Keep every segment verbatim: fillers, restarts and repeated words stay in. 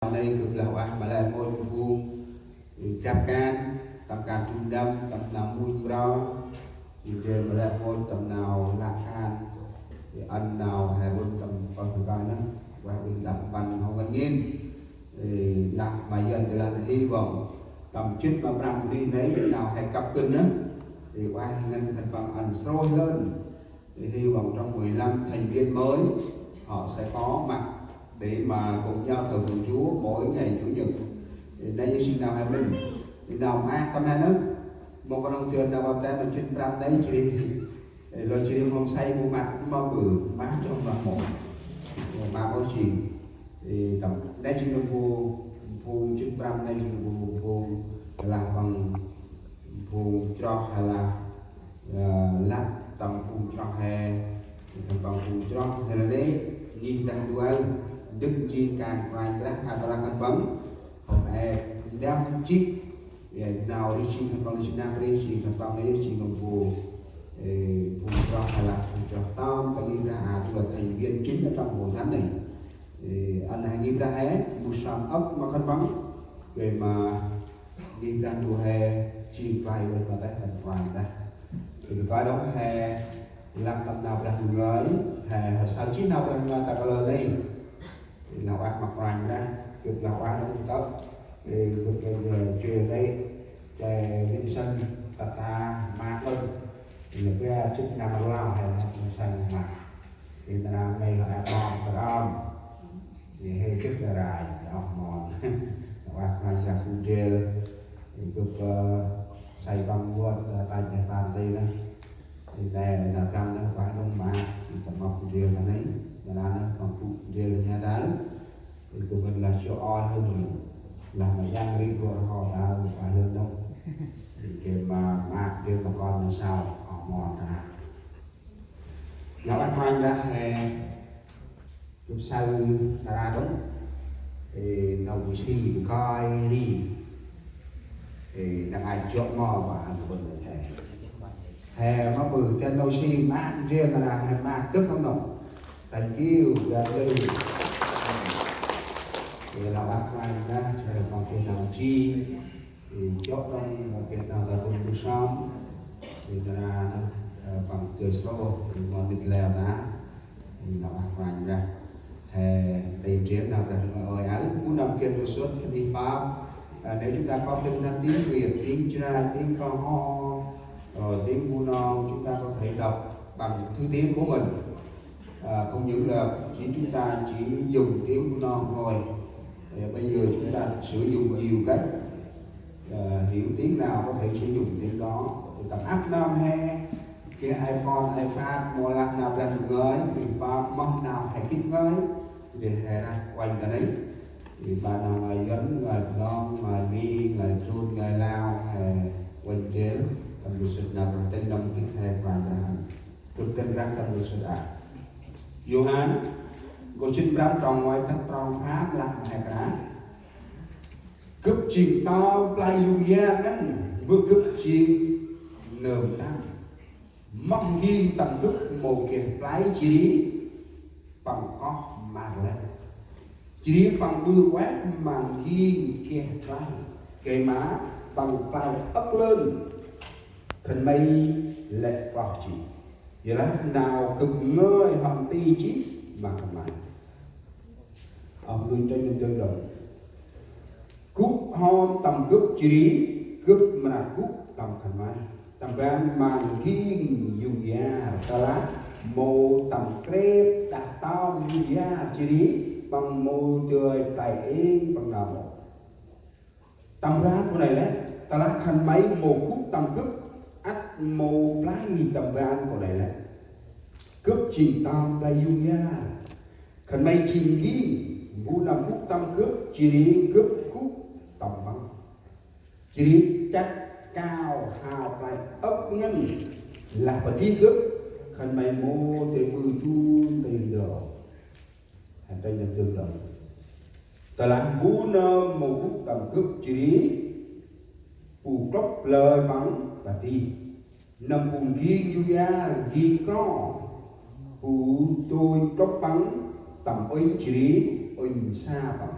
Nau nây gâp lah ueh ma lĕ rngôch phung, ơ, jăp kan, tâm kan trŭm đăm, tâm nau mŭnh mro, jêh ri ma lĕ rngôch tâm nau lah kan, ơ, ăn nau he ƀŭn tâm pơh bơh nơh, ueh ƀŭn đăp mpăn hŏ ngăn ngên. Ơ, lah ma Yuăn gâp lah hy vọng tâm jât ma prăm bunuyh nây nau he kăp kơnh nơh, ơ, ueh ngăn khân păng ăn srôih lơn. Thì hy vọng trong mười lăm thành viên mới họ sẽ có mặt để mà cùng nhau thờ phượng Chúa mỗi ngày Chủ nhật. Thì đây như xin nào hai mình. Thì nào mát tâm hai nữa. Một con ông trường nào vào tay mà chuyên pram đấy chỉ thì lo chỉ không say mù mặt mà bự mát trong lòng một. Mà có gì thì tầm đây chỉ là vô vô chuyên pram đây chỉ là vô vô là bằng vô cho hay là Ơ, lăp tâm phung chroh he, tâm phung chroh he lah nê, ngih Brah Ndu aơ, dâk njêng kan Kôranh Brah, ha, ta lah khân păng, hôm e, ndăm chih, ya, nau ri si khân păng, ri si năp ri si khân păng, ri si nông phu, ê, phung chroh he lah, phung chroh tâm, ta ngih Brah, a, tu là thành viên chính ở trong hội thánh này. Ê, ăn he ngih Brah he, mŭt sơm âk ma khân păng, về mà Ngih Brah Ndu he, jêng play ueh ma têh tâm Kôranh Brah. Thì coi đóng he, lăp tâm nau Brah Ndu ngơi, he, he saơ jêh nau Brah Ndu ngơi ta kalơ nây. Thì nau ueh ma Kôranh Brah, gâp nau ueh đóng tơ̆. Thì gâp, ơ, chuyên nây, Che Vincent, ta ta ma ơn. Thì gâp jêh năm lao he, Vincent ma. Thì ta nau nây he ƀon, ta ƀon. Thì he chức là rai, oh mon. Ueh Kôranh Brah bu ndrel. Thì gâp, ơ, say păng buat, ơ, tay tay pan tay nơh. Thì nê, nê, nê, răm nơh, ueh nông ma. Thì tâm mâp bu ndrel ma nây. Nê, nê, nê, păng bu ndrel nha đal. Thì gâp ngăn lah sơ oi hơn. Lah ma yang ri gor ho đal, ueh lơn nông. Thì gâp ma, ma, gâp ma kon ma sao, oh mon ta. Nau ueh Kôranh Brah he, gâp saơ ta ra đŏng. Ê, nau bu si bu kơi ri. Ê, nau ai jŏk mo ba ăn bŭn he. He ma bu ten nau si ma ndrel ta ra he ma gâp hŏm nau. Thank you, God bless you. Ê, nau ueh Kôranh Brah, he ma bu nau si. Thì chốt trong một việc nào ta cũng tu sớm. Thì ta ra, ờ, bằng cơ số, thì mà nít leo ta. Thì nó bác Hoàng ra. Hè, tiền chiến nào ra, ơi, ấy, cũng nằm kia một suất, thì Pháp. À, nếu chúng ta có kinh thánh tiếng Việt, tiếng Jrai, tiếng Pahô, rồi tiếng Bunong, chúng ta có thể đọc bằng thứ tiếng của mình. À, không những là chỉ chúng ta chỉ dùng tiếng Bunong thôi. Thì bây giờ chúng ta sử dụng nhiều cách. Ờ, hiểu tiếng nào có thể sử dụng tiếng đó. Thì tâm áp năm he, cái iPhone, iPad, mô lah nau Brah ngơi, thì ba mong nau he kích ngơi. Thì he ra quanh ta đấy. Thì ba nau ngơi Yuăn, ngơi Bunong, ngơi Mi, ngơi Jun, ngơi Lao, he quanh chế. Tâm lịch sử nau Brah tên năm kích he quanh ra. Gâp kơnh răng tâm lịch sử a. Yôhan, gô jât prăm trong ngoai tât trong pham lah ma he kra. Gâp jêng tơm play yŭng yar ngăn, bơ gâp jêng nơm tăm. Moh ngih tâm gâp mâu geh play jêh ri, păng koh ma lĕ. Jêh ri păng ƀư ueh ma ngih geh play. Gay ma păng play âk lơn. Khân may lĕ koh jêh. Yorlah nau gâp ngơi hŏm ti jêh ma khân may. Ơ, nuih ntrŭnh nơm dơm đŏng. Gŭ hŏm tâm gâp jêh ri, gâp mra gŭ tâm khân may. Tâm ban ma ngih yŭng yar, tơlah mâu tâm krêp đah tơm yŭng yar jêh ri, păng mâu dơi play êng păng nau mâu. Tâm ban pô nây lĕ, tơlah khân may mâu gŭ tâm gâp, ăt mâu play tâm ban pô nây lĕ. Gâp jêng tơm play yŭng yar. Khân may jêng ngih, mbu nâm gŭ tâm gâp, jêh ri gâp gŭ tâm păng. Jêh ri chăt kao hao play âk ngăn, lah padih gâp, khân may mâu dơi ƀư jun ti ndơ. Hên trênh nơm dơm đŏng. Tơlah mbu nâm mâu gŭ tâm gâp jêh ri, bu klŭp lơi păng padih. Nâm bu ngih yŭng yar, ngih kro. Bu dơi klŭp păng, tâm uănh jêh ri, uănh sa păng.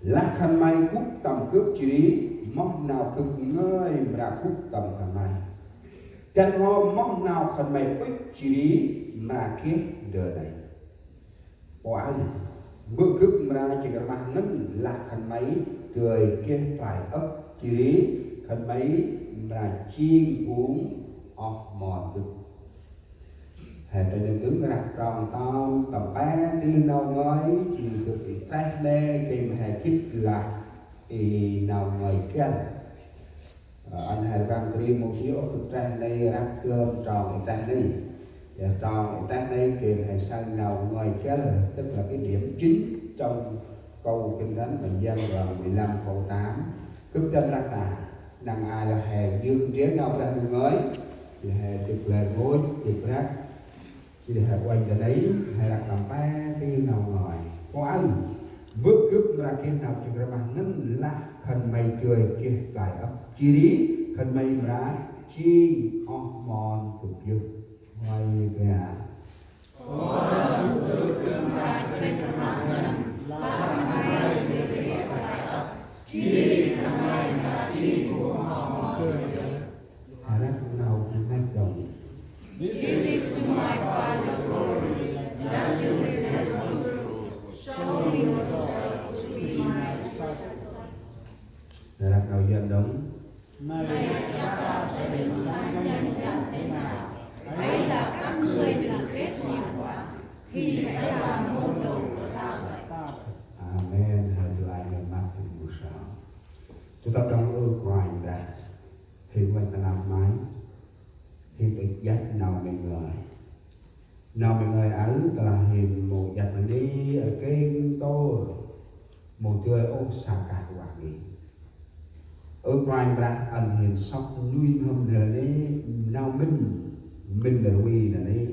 Lah khân may gŭ tâm gâp jêh ri moh nau gâp ngơi mra gŭ tâm khân may. Dăn hŏm moh nau khân may ŭch jêh ri mra geh ndơ nây. Pô aơ, bơ̆ gâp mra jêng rmah ngăn lah khân may dơi geh play âk jêh ri khân may mra jêng ung oh mon gâp. He ta nâng ứng rah trong tâm tâm pe ti nau ngơi, jêh ri gâp i treh nê, gay ma he gĭt lah i nau ngơi găl. Ăn he răng kri mâu di ôh gâp treh nê rah gơm trong i treh nê. Ya trong i treh nê gay ma he saơ nau ngơi găl, tức là cái điểm chính trong câu Kinh Thánh mà Giăng đoạn mười lăm câu tám. Gâp dăn rah ta, năng ai lah he yơk ndrel nau Brah Ndu ngơi, ya he dâk lĕ rngôch, dâk rah. Jêh ri he uănh ta nây, he rah tâm pe ti nau ngơi. Pô aơ, bơ̆ gâp mra geh nau jêng rmah ngăn lah khân may dơi geh play âk. Jêh ri khân may mra jêng oh mon gâp yơh. Huay Brah. Harap nau ngăt dong. This is to my Father glory, that you may bear much fruit, showing yourself to be my disciples. Harap nau Yuan dong. Này, các ta sẽ đừng xa nhân dần thế nào. Hãy là các ngươi là kết nhiều quả, thì sẽ là môn đồ của ta vậy. Amen. Hên lai ngăn măt hên bu sao. Tui tâm trong ơ Kôranh Brah. Hên uănh ta năp may. Hên ŭch iăt nau may ngơi. Nau may ngơi aơ tơlah hên mâu iăt ma nê, ơ kêng tôr, mâu dơi ôh sa kah uah ngăn. Ơ Kôranh Brah, ăn hên sŏk nuih n'hâm nê nê, nau mĭn, mĭn rvê nê nê.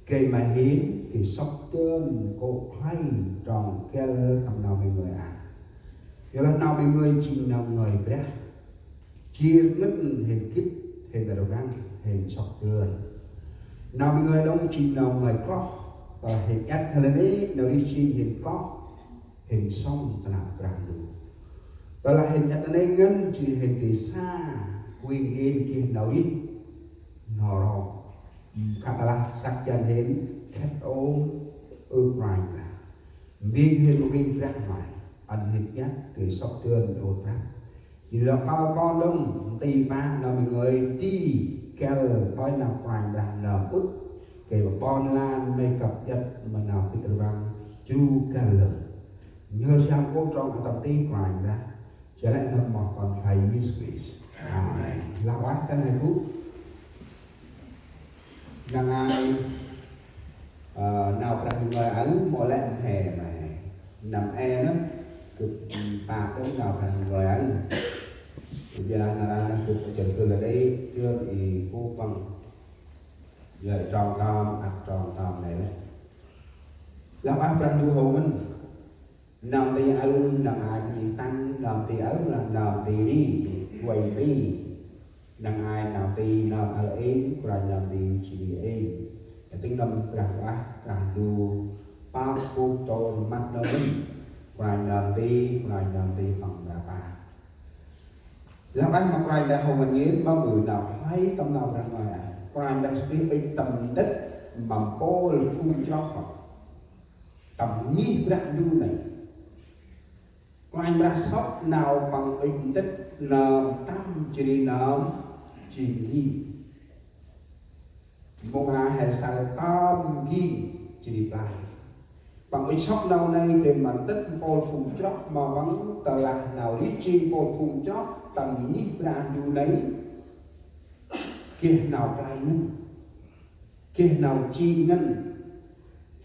Gay ma hên, gay sŏk dơn kô̆ khlay trong găl tâm nau may ngơi aơ. Yorlah nau may ngơi jêng nau ngơi Brah. Jêr ngăn hên gĭt, hên rvăng, hên sŏk dơn. Nau may ngơi đŏng jêng nau ngơi kloh. Tơlah hên iăt hên nê, nau rêh jêng hên kloh, hên sŏng ta năp Brah Ndu. Tơlah hên iăt nê ngăn jêh ri hên gay sa, huêng hên geh nau rêh n'ho ro. Khă tơlah săk jăn hên khât ôm ơ Kôranh Brah. Mbing hên mâu geh Brah may, ăn hên iăt gay sŏk dơn ơ Brah. Jêh lŏ kơl kon đŏng, nti pă nau may ngơi ti găl pơi nau Kôranh Brah nơm ŭch, gay ma ƀon lan may kăp iăt ma nau gĭt rvăng jru găl lơn. Nhhơ Siăm Kôk trong a tâm ti Kôranh Brah. Jêh lĕ nơm moh Kon Khlay Yêsu Krist. Amen. Lah ueh, kăn he gŭ. Năng ai, ơ, nau Brah Ndu ngơi aơ mâu lĕ mhe mhe. Năm e nơh, gâp pă đŏng nau Brah Ndu ngơi aơ. Jêh lah nar aơ nơh gâp chăl kơ lah đê, dơn i bu păng. Yơh trong tơm, ăk trong tơm nê lĕ. Lah ueh Brah Ndu hô ngăn. Nơm ti aơ, nơm ai kơnh tăng, nơm ti aơ lah nơm ti ri, uay ti. Nơm ai nơm ti, nơm aơ êng, kôranh nơm ti jêh ri êng. Tĭng nơm Brah Huêng Brah Ndu, pơk pŭk tôr măt nơm mĭn. Kôranh nơm ti, kôranh nơm ti păng mra pă. Lah ueh ma kôranh Brah hô ngăn ngên, ma mưh nau khlay tâm nau Brah Huêng. Kôranh Brah Yêsu Krist ŭch tâm ntĭt, ma mpôl phung chroh. Tâm ngih Brah Ndu nây. Kôranh Brah sŏk nau păng ŭch ntĭt nơm tăm jêh ri nơm jêng ngih. Mông a he saơ tơm ngih jêh ri play. Păng ŭch sŏk nau nây gay ma ntĭt mpôl phung chroh ma păng tơlah nau rêh jêng mpôl phung chroh tâm ngih Brah Ndu nây. Geh nau play ngăn. Geh nau jêng ngăn,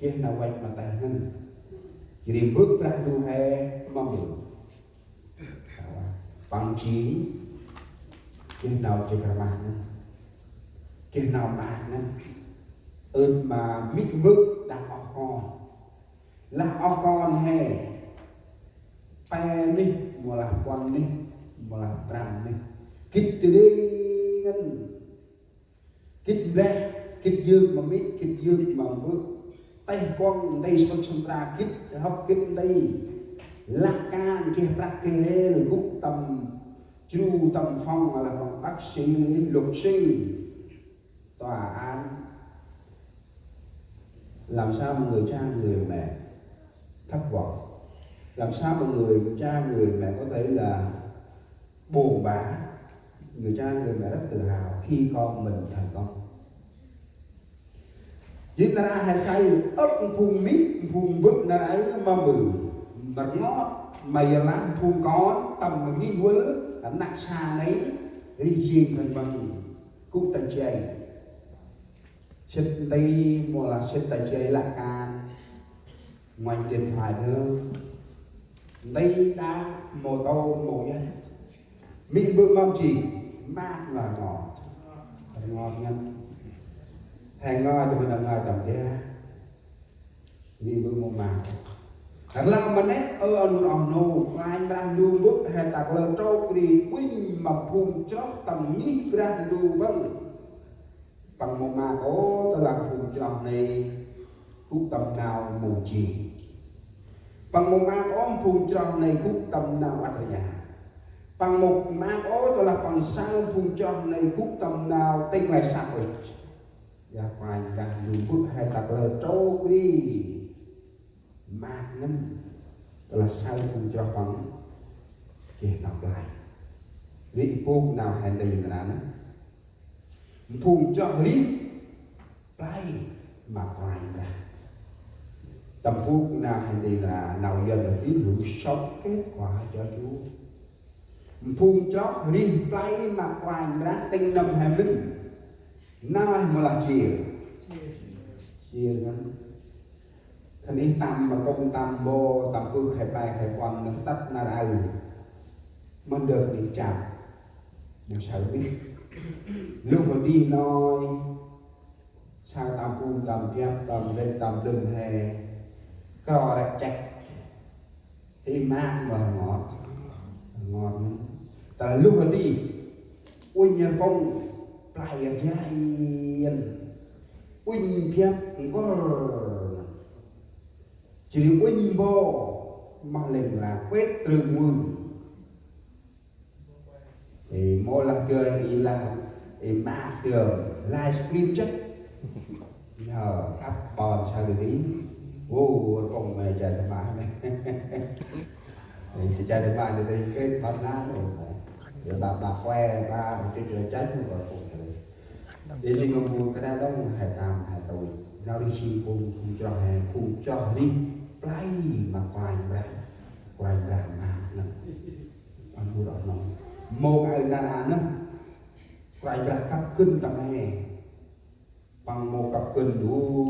geh nau văch ma têh ngăn. Jêh ri mbơ̆ Brah Ndu he ma mưh. Păng jêng, geh nau jêng rmah ngăn. Geh nau mah ngăn. Ơt ma mê̆ mbơ̆ đah oh kon. Lah oh kon he. Pe neh, mâu lah puăn neh, mâu lah prăm neh. Gĭt dadê ngăn. Gĭt mleh, gĭt yơk ma mê̆, gĭt yơk ma mbơ̆. Têh kuŏng nti sŭt sŭn tra gĭt, hŏk gĭt nti. Lah kan geh prăk geh rêl, gŭ tâm jru tâm phòng, lah păng bác sĩ, luật sư, tòa án. Làm sao mà người cha người mẹ thất vọng? Làm sao mà người cha người mẹ có thể là buồn bã? Người cha người mẹ rất tự hào khi con mình thành công. Jêh nar aơ he say âk phung mĭ, phung bơ̆ nar aơ ma mbơ̆, ma rngot, ma yơlah phung kon tâm rngih vâl, năk sa nây, rih jêng khân păng gŭ ta jay. Sĭt nti mâu lah sĭt ta jay lah kan. Ngoai điện thoại nơ. Nti đa mô tô mô yơh. Mĭ mbơ̆ mâm jêng, maak lah rngot. Rngot ngăn. He ngơi tâm, he ngơi tâm dak. Mĭ mbơ̆ mâu maak. Rlau ma nê, ơ, ơ, nô, oh nô, Kôranh Brah Ndu Mbơ̆ he ta kalơ trôk ri, uănh ma phung chroh tâm ngih Brah Ndu Păng. Păng mâu maak ôh, tơlah phung chroh nây gŭ tâm nau mâu jêng. Păng mâu maak ôh, phung chroh nây gŭ tâm nau ăt rnha. Păng mâu maak ôh, tơlah păng saơ phung chroh nây gŭ tâm nau tĭng lĕ săk ôh. Yơh Kôranh Brah Ndu Mbơ̆ he ta kalơ trôk ri. Maak ngăn, tơlah saơ phung chroh păng geh nau play. Ri pŭk nau he nti ma nơh. Phung chroh rih play ma Kôranh Brah. Tâm pŭk nau he nti ma nơh, nau Yuăn là tín hữu sống kết quả cho Chúa. Phung chroh rih play ma Kôranh Brah tĭng nâm he mĭn. Nau mâu lah jêr. Jêr ngăn. Khân ih tâm ma kông tâm bô, tâm pưk he pe he puăn nơh tât nar aơ. Mân dơm ih chăm. Mâu saơ ih. Lŭ ma dih noi. Saơ tâm pŭm, tâm biăp, tâm rêk, tâm lŭm he. Kro rek chek. He maak mâu rngot. Rngot ngăn. Tơlah lŭ ma dih. Uănh rpŭng play rjai. Uănh biăp ngor. Jêh ri uănh bô mâu lêng lah kuet trơm mưng. Ê, mâu lah dơi, ê lah, ê maak dơi, livestream chất. Nhờ ăp ƀon saơ dơi dih. Ô, rpŭng mê chai rmah mê. Ê, chai rmah dơi dih, kêt ƀon nă, ê. Yơh, ƀă, ƀă, que, ƀă, ê, chai, chai, chai, rpŭng dơi. Ê, jêng ma bu kơt đŏng, he tâm, he tui. Nau rih jêng phung, phung chroh he, phung chroh rih, play ma Kôranh Brah. Kôranh Brah ma, nă. Ăn hur oh nô. Mâu aơ nar aơ nơh. Kôranh Brah kăp gân tâm he. Păng mâu kăp gân du